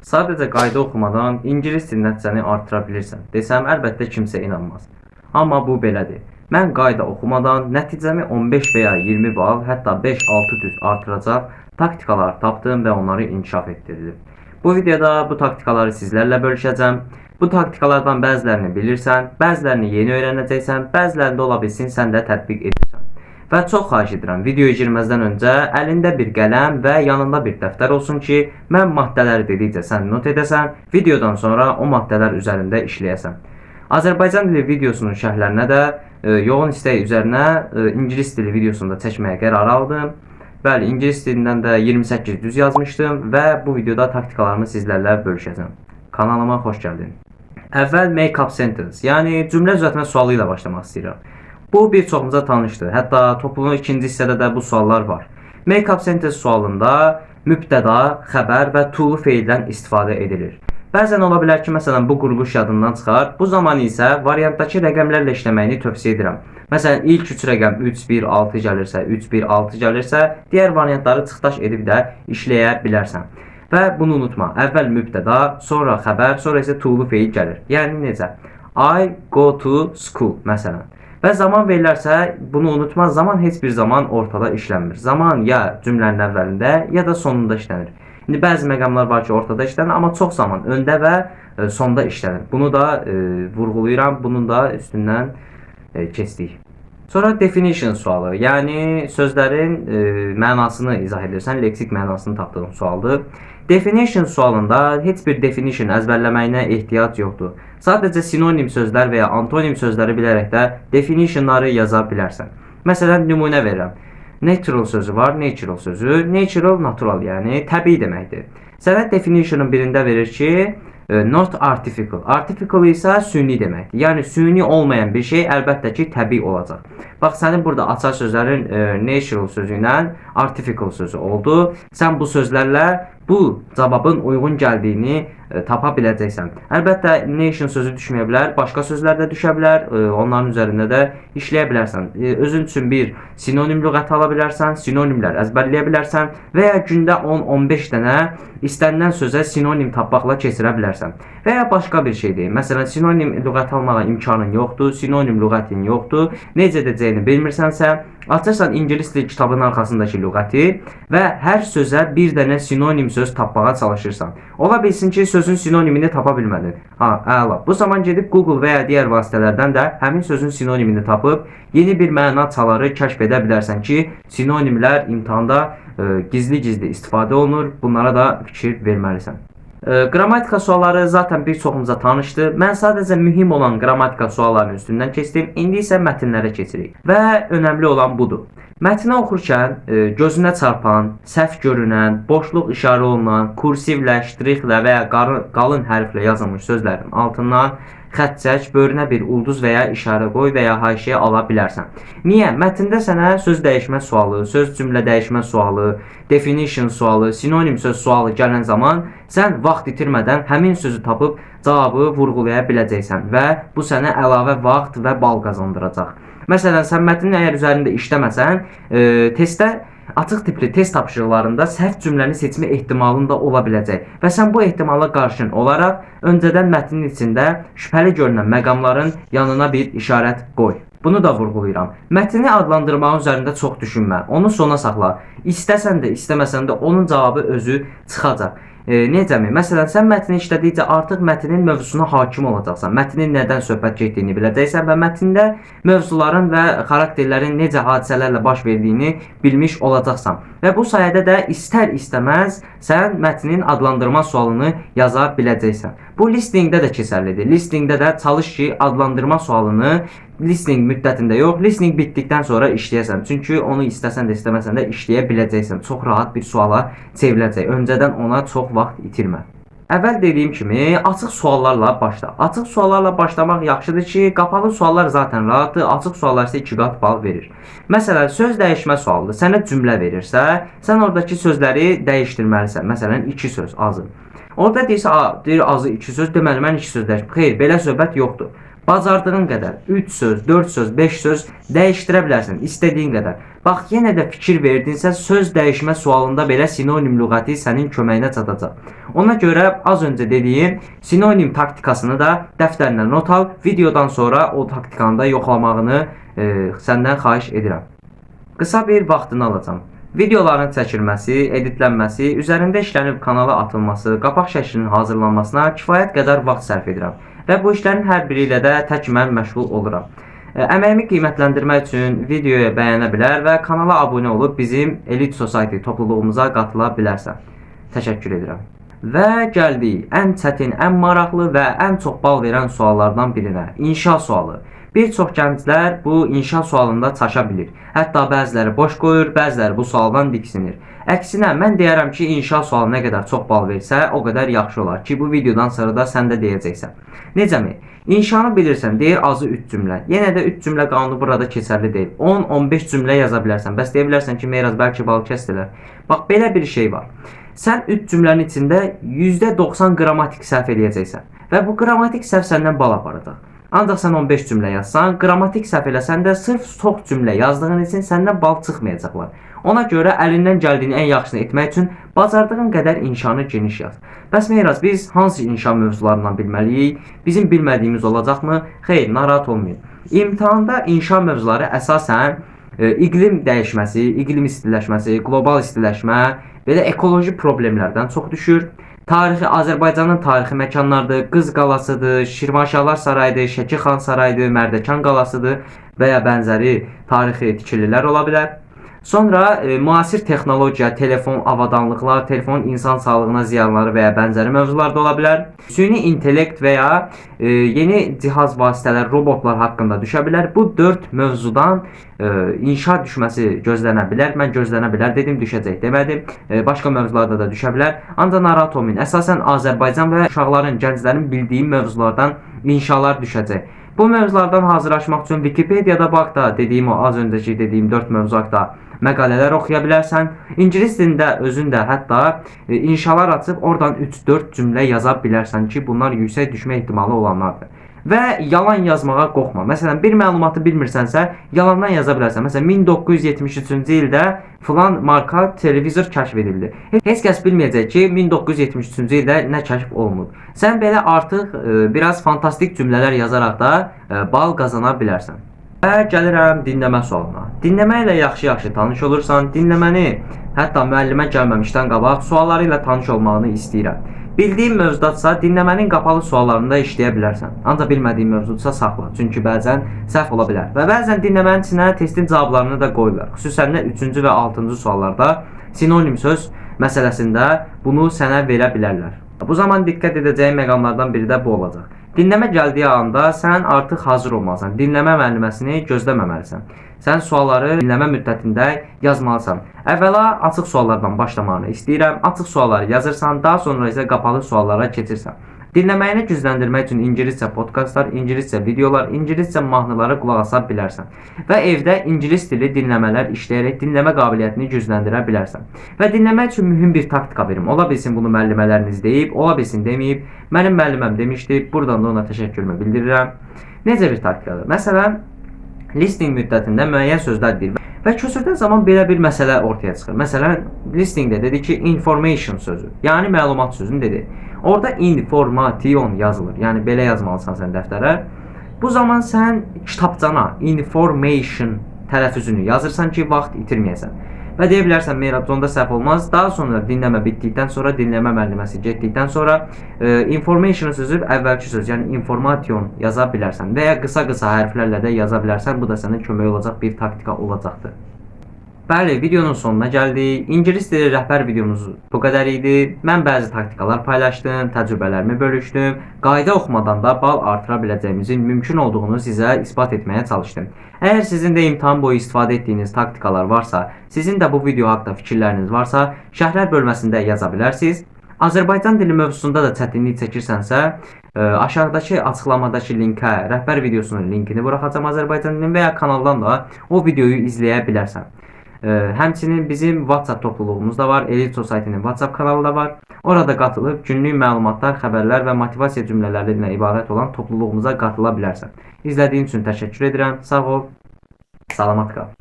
Sadəcə qayda oxumadan ingilis dili nəticəni artıra bilirsən desəm, əlbəttə kimsə inanmaz. Amma bu belədir. Mən qayda oxumadan nəticəmi 15 və ya 20 bal, hətta 5-6 düz artıracaq taktikalar tapdım və onları inkişaf etdirdim. Bu videoda bu taktikaları sizlərlə bölüşəcəm. Bu taktikalardan bəzilərini bilirsən, bəzilərini yeni öyrənəcəksən, bəzilərini də ola bilsin sən də tətbiq edirsən. Və çox xahiş edirəm, videoya girməzdən öncə əlində bir qələm və yanında bir dəftər olsun ki, mən maddələri dedikcə sən not edəsən, videodan sonra o maddələr üzərində işləyəsən. Azərbaycan dili videosunun şərhlərinə də yoğun istək üzərinə ingilis dili videosunu da çəkməyə qərar aldım. Bəli, ingilis dilindən də 28 düz yazmışdım və bu videoda taktikalarımı sizlərlə bölüşəcəm. Kanalıma xoş gəldin. Əvvəl make up sentence, yəni cümlə düzəltmə sualı ilə başlamaq istəyirəm. Bu bir çoxumuza tanışdır. Hətta TOPULun ikinci hissədə də bu suallar var. Make up sentence sualında mübtəda, xəbər və to'lu feildən istifadə edilir. Bəzən ola bilər ki, məsələn, bu quruluş yadından çıxar. Bu zaman isə variantdakı rəqəmlərlə işləməyini tövsiyə edirəm. Məsələn, ilk 3 rəqəm 3, 1, 6 gəlirsə, 3, 1, 6 gəlirsə, digər variantları çıxdaş edib də işləyə bilərsən. Və bunu unutma. Əvvəl mübtəda, sonra xəbər, sonra isə to'lu feil gəlir. Yəni necə? I go to school məsələn. Və zaman verilərsə, bunu unutma, zaman heç bir zaman ortada işlənmir. Zaman ya cümlənin əvvəlində, ya da sonunda işlənir. İndi bəzi məqamlar var ki, ortada işlənir, amma çox zaman öndə və sonda işlənir. Bunu da vurğulayıram, bunun da üstündən keçdik. Sonra definition sualı, yəni sözlərin mənasını izah edirsən, leksik mənasını tapdığın sualdır. Definition sualında heç bir definition əzbərləməyinə ehtiyac yoxdur. Sadəcə sinonim sözlər və ya antonim sözləri bilərək də definitionları yaza bilərsən. Məsələn, nümunə verirəm. Natural sözü var, natural sözü. Natural, natural, yəni təbii deməkdir. Sənə definition'ın birində verir ki, not artificial. Artificial isə süni deməkdir. Yəni süni olmayan bir şey əlbəttə ki, təbii olacaq. Bax, sənin burada açar sözlərin natural sözü ilə artificial sözü oldu. Sən bu sözlərlə bu cavabın uyğun gəldiyini tapa biləcəksən. Əlbəttə nation sözü düşməyə bilər, başqa sözlər də düşə bilər. Onların üzərində də işləyə bilərsən. Özün üçün bir sinonim lüğəti ala bilərsən, sinonimlər əzbərləyə bilərsən və ya gündə 10-15 dənə istənilən sözə sinonim tapmaqla keçirə bilərsən. Və ya başqa bir şey deyim. Məsələn, sinonim lüğəti almağa imkanın yoxdur, sinonim lüğətin yoxdur. Necə edəcəyini bilmirsənsə, açırsan ingilis dili kitabının arxasındakı lüğəti və hər sözə bir dənə sinonim söz tapmağa çalışırsan. Ola bilsin ki, sözün sinonimini tapa bilmədin. Ha, əla. Bu zaman gedib Google və ya digər vasitələrdən də həmin sözün sinonimini tapıb yeni bir məna çaları kəşf edə bilərsən ki, sinonimlər imtahanda gizli-gizli istifadə olunur. Bunlara da fikir verməlisən. Qrammatika sualları zaten bir çoxumuza tanışdır. Mən sadəcə mühim olan qrammatika suallarının üstündən keçdim. İndi isə mətnlərə keçirik. Və önəmli olan budur. Mətni oxurkən gözünə çarpan, səhv görünən, boşluq işarə olunan, kursivlə, ştrixlə və ya qalın hərflə yazılmış sözlərin altından xətt çək, böyrünə bir ulduz və ya işarə qoy və ya haşiyə ala bilərsən. Niyə? Mətndə sənə söz dəyişmə sualı, söz cümlə dəyişmə sualı, definition sualı, sinonim söz sualı gələn zaman sən vaxt itirmədən həmin sözü tapıb cavabı vurğulaya biləcəksən və bu sənə əlavə vaxt və bal qazandıracaq. Məsələn, sən mətnin əgər üzərində işləməsən, testdə, açıq tipli test tapşırıqlarında səhv cümləni seçmə ehtimalın da ola biləcək və sən bu ehtimala qarşın olaraq öncədən mətnin içində şübhəli görünən məqamların yanına bir işarət qoy. Bunu da vurğulayıram. Mətni adlandırmağın üzərində çox düşünmə. Onu sona saxla. İstəsən də, istəməsən də onun cavabı özü çıxacaq. Necəmi? Məsələn, sən mətni işlədikcə artıq mətnin mövzusuna hakim olacaqsan. Mətnin nədən söhbət getdiyini biləcəksən və mətndə mövzuların və xarakterlərin necə hadisələrlə baş verdiyini bilmiş olacaqsan. Və bu sayədə də istər-istəməz sən mətnin adlandırma sualını yaza biləcəksən. Bu listeningdə də keçərlidir. Listeningdə də çalış ki, adlandırma sualını listening müddətində yox, listening bitdikdən sonra işləyəsən. Çünki onu istəsən də, istəməsən də işləyə biləcəksən. Çox rahat bir suala çevriləcək. Öncədən ona çox vaxt itirmə. Əvvəl dediyim kimi, açıq suallarla başla. Açıq suallarla başlamaq yaxşıdır ki, qapalı suallar zaten rahatdır, açıq suallar isə 2 qat bal verir. Məsələn, söz dəyişmə sualıdır. Sənə cümlə verirsə, sən oradakı sözləri dəyişdirməlisən. Məsələn, 2 söz azı. Orada deyirsə, deyir azı 2 söz, deməli mən 2 söz dəyişim. Xeyr, belə söhbət yoxdur. Bacardığın qədər 3 söz, 4 söz, 5 söz dəyişdirə bilərsən, istədiyin qədər. Bax, yenə də fikir verdinsə, söz dəyişmə sualında belə sinonim lüğəti sənin köməyinə çatacaq. Ona görə az öncə dediyim sinonim taktikasını da dəftərinə not al. Videodan sonra o taktikanı da yoxlamağını səndən xahiş edirəm. Qısa bir vaxtını alacağam. Videoların çəkilməsi, editlənməsi, üzərində işlənib kanala atılması, qapaq şəklinin hazırlanmasına kifayət qədər vaxt sərf edirəm. Və bu işlərin hər biri ilə də tək mən məşğul oluram. Əməyimi qiymətləndirmək üçün videoya bəyənə bilər və kanala abunə olub bizim Elite Society topluluğumuza qatıla bilərsən. Təşəkkür edirəm. Və gəldik ən çətin, ən maraqlı və ən çox bal verən suallardan birinə. İnşa sualı. Bir çox gənclər bu inşa sualında çaşa bilir. Hətta bəziləri boş qoyur, bəziləri bu sualdan diksinir. Əksinə, mən deyərəm ki, inşa sualı nə qədər çox bal versə, o qədər yaxşı olar ki, bu videodan sonra da sən də deyəcəksən. Necəmi? İnşanı bilirsən, deyir azı 3 cümlə. Yenə də 3 cümlə qanunu burada keçərli deyil. 10-15 cümlə yaza bilərsən. Bəs deyə bilərsən ki, Meyraz bəlkə bal kəsdilər. Bax, belə bir şey var. Sən 3 cümlənin içində %90 qrammatik səhv eləyəcəksən və bu qrammatik səhv səndən bal aparacaq. Ancaq sən 15 cümlə yazsan, qrammatik səhv eləsən də sırf çox cümlə yazdığın üçün səndən bal çıxmayacaqlar. Ona görə əlindən gəldiyini ən yaxşısını etmək üçün bacardığın qədər inşanı geniş yaz. Bəs Meyraz, biz hansı inşa mövzularından bilməliyik? Bizim bilmədiyimiz olacaqmı? Xeyr, narahat olmayın. İmtahanda inşa mövzuları əsasən iqlim dəyişməsi, iqlim istiləşməsi, qlobal istiləşmə, belə ekoloji problemlərdən çox düşür. Tarixi Azərbaycanın tarixi məkanlardır, Qız qalasıdır, Şirvanşahlar sarayıdır, Şəki xan sarayıdır, Mərdəkan qalasıdır və ya bənzəri tarixi tikililər ola bilər. Sonra müasir texnologiya, telefon avadanlıqlar, telefon insan sağlığına ziyanları və ya bənzəri mövzular da ola bilər. Süni intellekt və ya yeni cihaz vasitələr, robotlar haqqında düşə bilər. Bu 4 mövzudan inşa düşməsi gözlənə bilər. Mən gözlənə bilər dedim, düşəcək demədim. Başqa mövzularda da düşə bilər. Ancaq narahat olmayın. Əsasən Azərbaycan və uşaqların, gənclərin bildiyi mövzulardan inşalar düşəcək. Bu mövzulardan hazırlaşmaq üçün Wikipediada bax da dediyim o az öncəki dediyim 4 mövzu haqqında məqalələr oxuya bilərsən. İngilis dilində özün də hətta inşalar açıb oradan 3-4 cümlə yaza bilərsən ki, bunlar yüksək düşmə ehtimalı olanlardır. Və yalan yazmağa qorxma. Məsələn, bir məlumatı bilmirsənsə, yalandan yaza bilərsən. Məsələn, 1973-cü ildə filan marka televizor kəşf edildi. Heç kəs bilməyəcək ki, 1973-cü ildə nə kəşf olunub. Sən belə artıq biraz fantastik cümlələr yazaraq da bal qazana bilərsən. Və gəlirəm dinləmə sualına. Dinləmə ilə yaxşı-yaxşı tanış olursan, dinləməni hətta müəllimə gəlməmişdən qabaq sualları ilə tanış olmağını istəyirəm. Bildiyin mövzudadsa dinləmənin qapalı suallarında işləyə bilərsən. Ancaq bilmədiyin mövzudsa saxla. Çünki bəzən səhv ola bilər. Və bəzən dinləmənin içinə testin cavablarını da qoyurlar. Xüsusən də 3-cü və 6-cı suallarda sinonim söz məsələsində bunu sənə verə bilərlər. Bu zaman diqqət edəcəyin məqamlardan biri də bu olacaq. Dinləmə gəldiyi anda sən artıq hazır olmalısan. Dinləmə müəlliməsini gözləməməlisən. Sən sualları dinləmə müddətində yazmalısan. Əvvəla açıq suallardan başlamağını istəyirəm. Açıq sualları yazırsan, daha sonra isə qapalı suallara keçirsən. Dinləməyini gücləndirmək üçün ingiliscə podkastlar, ingiliscə videolar, ingiliscə mahnılara qulaq asa bilərsən. Və evdə ingilis dili dinləmələr işləyərək dinləmə qabiliyyətini gücləndirə bilərsən. Və dinləmək üçün mühüm bir taktika verim. Ola bilsin bunu müəllimələriniz deyib, ola bilsin deməyib. Mənim müəlliməm demişdi. Buradan da ona təşəkkürümü bildirirəm. Necə bir taktikadır? Məsələn, listening müddətində müəyyən sözlər deyir və köçürdən zaman belə bir məsələ ortaya çıxır. Məsələn, listeningdə dedi ki, information sözü, yəni məlumat sözünü dedi. Orada information yazılır. Yəni belə yazmalısan sən dəftərə. Bu zaman sən kitabcana information tələffüzünü yazırsan ki, vaxt itirməyəsən. Və deyə bilərsən, Meyrat, onda səhv olmaz. Daha sonra dinləmə bitdikdən sonra, dinləmə müəlliməsi getdikdən sonra information sözü əvvəlki söz, yəni information yaza bilərsən və ya qısa-qısa hərflərlə də yaza bilərsən. Bu da sənə kömək olacaq bir taktika olacaqdır. Bəli, videonun sonuna gəldik. İngilis dili rəhbər videomuz bu qədər idi. Mən bəzi taktikalar paylaşdım, təcrübələrimi bölüşdüm. Qayda oxumadan da bal artıra biləcəyimizin mümkün olduğunu sizə isbat etməyə çalışdım. Əgər sizin də imtahan boyu istifadə etdiyiniz taktikalar varsa, sizin də bu video haqqında fikirləriniz varsa, şərhlər bölməsində yaza bilərsiniz. Azərbaycan dili mövzusunda da çətinlik çəkirsənsə, aşağıdakı açıqlamadakı linkə rəhbər videosunun linkini buraxacağam Azərbaycan dilinin və ya kanaldan da o videoyu izləyə bilərsən. Həmçinin bizim WhatsApp topluluğumuz da var. Elit Society-nin WhatsApp kanalı da var. Orada qatılıb günlük məlumatlar, xəbərlər və motivasiya cümlələri ilə ibarət olan topluluğumuza qatıla bilərsən. İzlədiyin üçün təşəkkür edirəm. Sağ ol. Salamat qal.